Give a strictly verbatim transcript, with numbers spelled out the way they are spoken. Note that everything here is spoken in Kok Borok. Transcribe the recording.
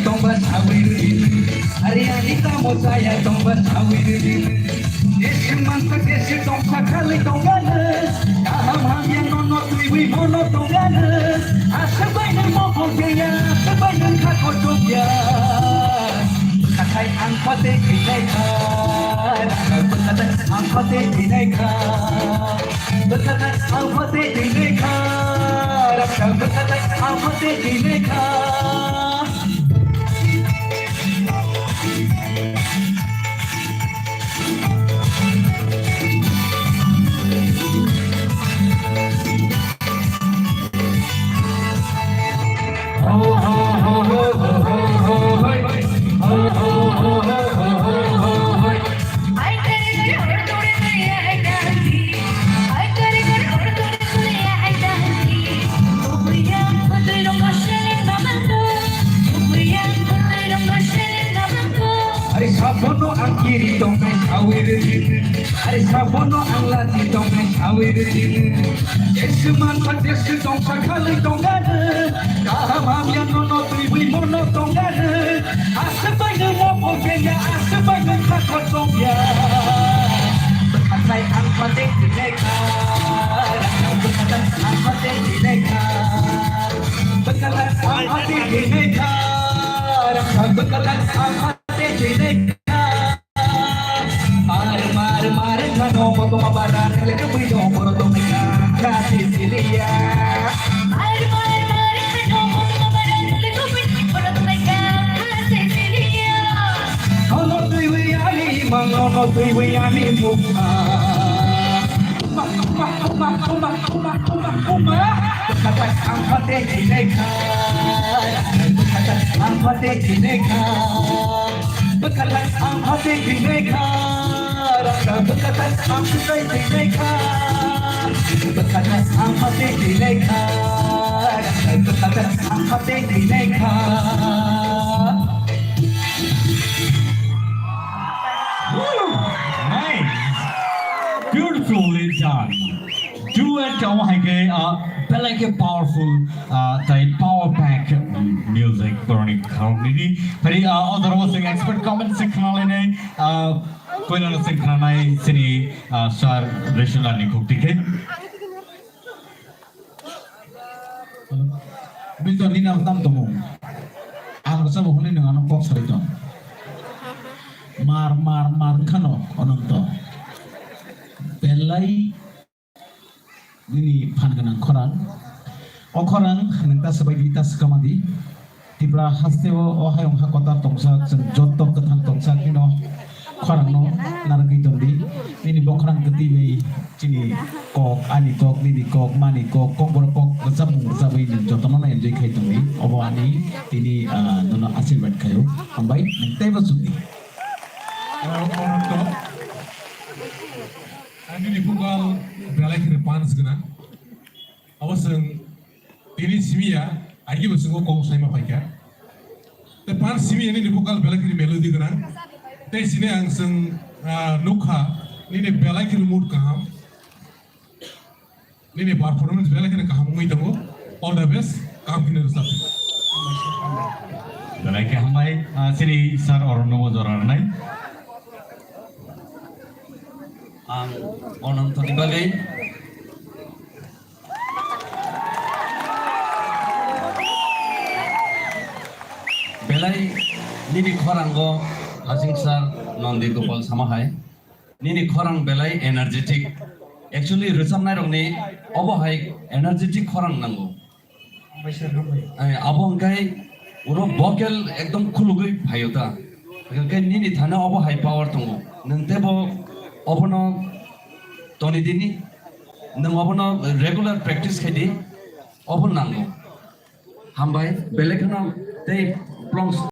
tongba sawi rwdi. Ari ani tamo chaya tongba sawi rwdi. Jesu mansa jesu tongsa khali tongba no. Kaham hamya nono twiwi mono tongba no. Aswk bai nwng mokol keya, aswk bai nwng khakor tongya. Bwkhathai ang pate thinai kha, bwkhathai ang pate thinai kha. Bwkhathai ang pate thinai kha, bwkhathai ang pate thinai kha. Ari sabono ang kiri tongnai sawi rwdi. Ari sabono ang lati tongnai sawi rwdi. Jesu mansa jesu tongsa khali tongga no. Kaham hamya nono twiwi mono tongga no. Aswk bai nwng mokol keya, aswk bai nwng khakor tongya. Bwkhathai ang pate thinai kha, bwkhathai ang pate thinai kha. Bwkhathai ang pate thinai kha, bwkhathai ang pate thinai kha. Mar, mar, mar, khano, koto ma bara, le ke bui do, boro to me ka, ka, si, si, li, ya. Mar, mar, mar, khano, koto ma bara, le ke bui do, boro to me ka, ka, si, si, li, ya. Ono twi wi ani, mang ono twi wi ani, mukha. Uma, uma, uma. Bwkhathai ang pate thinai kha. Bwkhathai ang pate thinai kha. Bwkhathai ang pate thinai kha. Bwkhathai ang pate thinai kha. Bwkhathai ang pate thinai kha. Bwkhathai ang pate thinai kha. Woo! Nice. Beautifully done. Duet omo hai khe, ah, belai khe powerful, ah, tei power pack music borokni khoroknwi di. Phari, ah, o jorao chwng expert comment se khna lainai, ah, koinano chwng khnanai chini, ah, sir Rishulal ni khukti khe. Bini to nini aro tam tongo. Ang rwchapbo hwnwi nwng ano kok saui tong. Mar, mar, mar wngkha no, Ononto. Belai nini phan gwnang khorang. O khorang nwng ta swbai di, ta swkama di. Tipra hasteo o hayung ha kotor tongsa, chwng joto kwthang tongsa, kheno khorangno narwgwi tongdi. Nini bokhrang kwtwi bai chini kok, ani kok, nini kok, mani kok, kokborok kok rwchapmung rwchapwi nwng jotono enjoy khai tongdi. Obo ani tini, ah, nono asirwad khaio. Hambai, nwng teibo chukdi. Ani ni bugal belai kheno pans gwnang. Abo chwng tini simi ya, aigi bo chwng o kok saima phaikha. Tei pan simi ya nini vocal belai kheno melody gwnang. Tei sini ang chwng, ah, nukha, nini belai kheno mood kaham. Nini performance belai kheno kaham wngwi tongo. All the best, kaham kheno rwchap. Belai khe hambai, ah, chini sir Arun no bo jora rwnai. Ang Ononto ni bagwi belai nini khorango hasing sir Nondi Gopal sama hai. Nini khorang belai energetic. Actually, rwchapnai rokni obo hai energetic khorang nango. Hambai sir, hambai. Eh, abo hwnkhe uro vocal ekdom khulugwi phaio ta. Hwnkhe nini thani obo hai power tongo. Nwng teibo obono toni dini. Nwng obono regular practice khai di. Obo nango. Hambai, belai kheno tei plongs